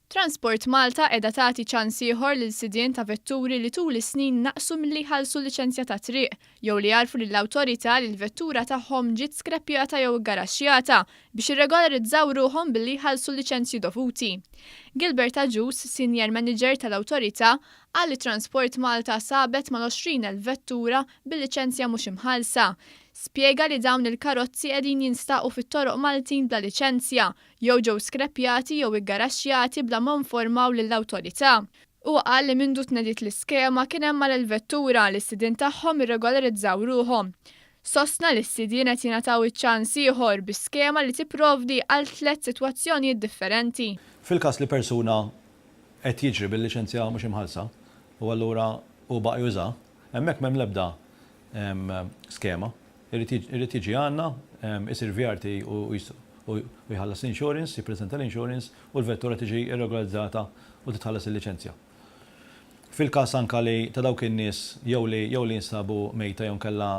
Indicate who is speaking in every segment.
Speaker 1: Transport Malta qiegħda tagħti ċans ieħor lil sidien ta' vetturi li tul is-snin naqsu milli jħallsu liċenzja tat-triq jew li għarrfu lill-awtorità li l-vettura tagħhom ġiet skreppjata jew iggaraxxjata biex jirregolarizzaw ruħhom billi jħallsu l-liċenzji dovuti. Gilbert Agius, Senior Manager tal-awtorità, qal li Transport Malta sabet mal-20,000 vettura bil-liċenzja mhux imħallsa. Spjega li dawn il-karozzi qegħdin jinstaqu fit-toroq Maltin bla liċenzja jew ġew skreppjati jew iggaraxxjati bla ma informaw lill-awtorità. Huwa qal li mindu tnediet l-iskema kien hemm mal vettura li s-sidien tagħhom irregolarizzaw ruħhom. Sostna li s-sidien qed jingħataw iċ-ċans ieħor bi skema li tipprovdi għal tliet sitwazzjonijiet differenti.
Speaker 2: Fil-każ li persuna qed jiġri bil-liċenzja mhux imħallsa u allura hu baqa' jużaha, hemmhekk m'hemm l-ebda skema. Irid jiġi għandna, isir VRT u jħallas l-insurance, jippreżenta l-insurance u l-vettura tiġi rregolarizzata u titħallas il-liċenzja. Fil-każ anke li ta' dawk in-nies jew li jew li jinsabu mejta jew inkella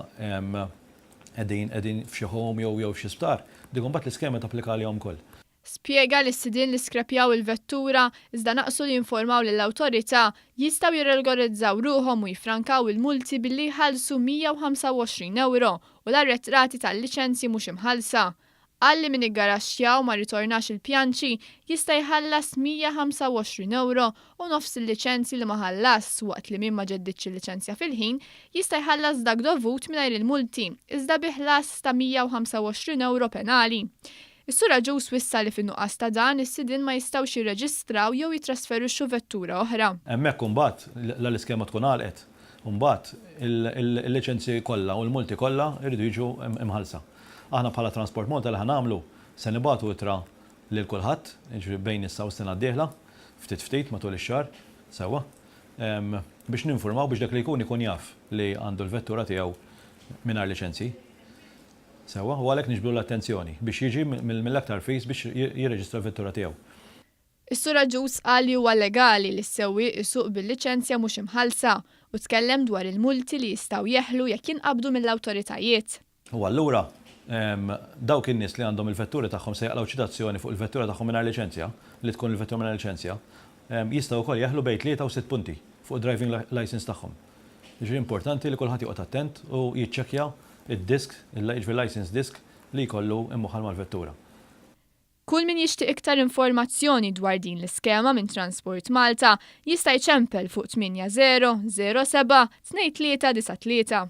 Speaker 2: qegħdin qegħdin f'xi home jew jew f'xi sptar, dik imbagħad l-iskema tapplika għalihom ukoll.
Speaker 1: Spjega li s-sidien li skreppjaw il-vettura iżda naqsu li jinformaw lill-awtorità jistgħu jirregolarizzaw ruħhom u jiffrankaw il-multi billi jħallsu 125 ewro u l-arretrati tal-liċenzji mhux imħallsa. Qal li min iggaraxxja u ma rritornax il-pjanċi jista' jħallas 125 ewro u nofs il-liċenzji li ma ħallasx waqt li min ma ġeddidx il-liċenzja fil-ħin jista' jħallas dak dovut mingħajr il-multi iżda bi ħlas ta' 125 ewro penali. Is-Sur Agius wissa li fin-nuqqas ta' dan, is-sidien ma jistgħux jirreġistraw jew jittrasferixxu vettura oħra.
Speaker 2: Hemmhekk imbagħad, la l-iskema tkun għalqet, imbagħad il-liċenzji kollha u l-multi kollha jridu jiġu mħallsa. Aħna bħala Transport Malta li ħa nagħmlu, se nibagħtu ittra lil kulħadd, jiġifieri bejn issa u s-sena d-dieħla, ftit ftit matul ix-xahar, sewwa, biex ninfurmaw biex dak li jkun ikun jaf li għandu l-vettura tiegħu mingħajr liċenzji. Sewwa, u għalhekk niġbdu l-attenzjoni biex jiġi mill-aktar fis biex jirreġistra l-vettura tiegħu.
Speaker 1: Is-Sur Agius qal li huwa llegali li s-sewwieq isuq bil-liċenzja mhux imħallsa u tkellem dwar il-multi li jistgħu jeħlu jekk jinqabdu mill-awtoritajiet.
Speaker 2: U allura dawk in-nies li għandhom il-vetturi tagħhom se jaqlgħu ċitazzjoni fuq il-vettura tagħhom mingħajr liċenzja, li tkun il-vettura mingħajr liċenzja, jistgħu wkoll jeħlu bejn tlieta u sitt punti fuq id-driving licence tagħhom. Jiġifieri importanti li kulħadd joqgħod attent u jiċċekkja id-disc, jiġifieri licence disc li jkollu imwaħħal mal-vettura.
Speaker 1: Kull min jixtieq iktar informazzjoni dwar din l-iskema minn Transport Malta jista' jċempel fuq 80 07 23 93.